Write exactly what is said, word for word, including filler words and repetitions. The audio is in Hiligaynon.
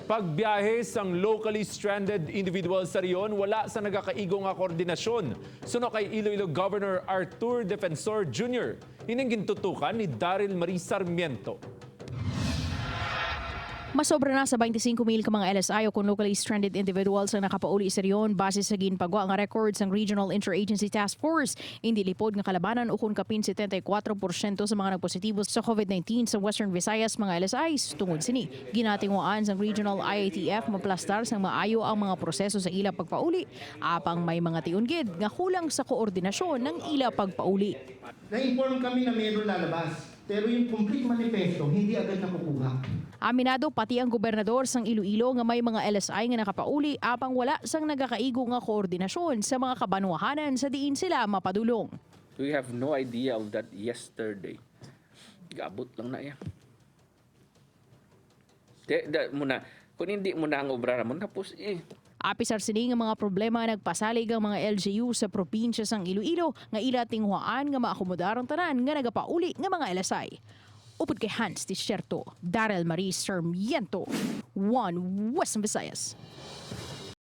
Pagbiyahe sang locally stranded individual sa rehiyon wala sa nagakaigo nga koordinasyon. Suno kay Iloilo Governor Arthur Defensor Junior, ining gintutukan ni Daryl Marie Sarmiento. Masobra na sa twenty-five mil ka mga L S I o kon locally stranded individuals ang nakapauli sa rehiyon base sa ginpagwa nga record sang Regional Interagency Task Force. Indi lipod nga kalabanan ukon kapin setenta y kuatro porsyento sa mga nagpositibo sa COVID nineteen sa Western Visayas mga L S Is. Tungod sini, ginatinguhaan sang Regional I I T F maplastar sang maayo ang mga proseso sa ila pagpauli, apang may mga tion gid nga kulang sa koordinasyon ng ila pagpauli. Na-inform kami na mayroon lalabas, pero yung complete manifesto hindi agad nakukuha. Aminado pati ang gobernador sang Iloilo nga may mga L S I nga nakapauli apang wala sang nagakaigo nga koordinasyon sa mga kabanwahanan sa diin sila mapadulong. We have no idea of that yesterday. Gabot lang na iya. Di, da, muna, kung hindi mo na ang obra mo, tapos eh, Apisar sini nga mga problema, nagpasalig ang mga L G U sa probinsya sang Iloilo nga ila tinguhaan nga maakomodar ang tanan nga nagapauli nga mga L S I. Upod kay Hans Desierto, Daryl Marie Sarmiento, One Western Visayas.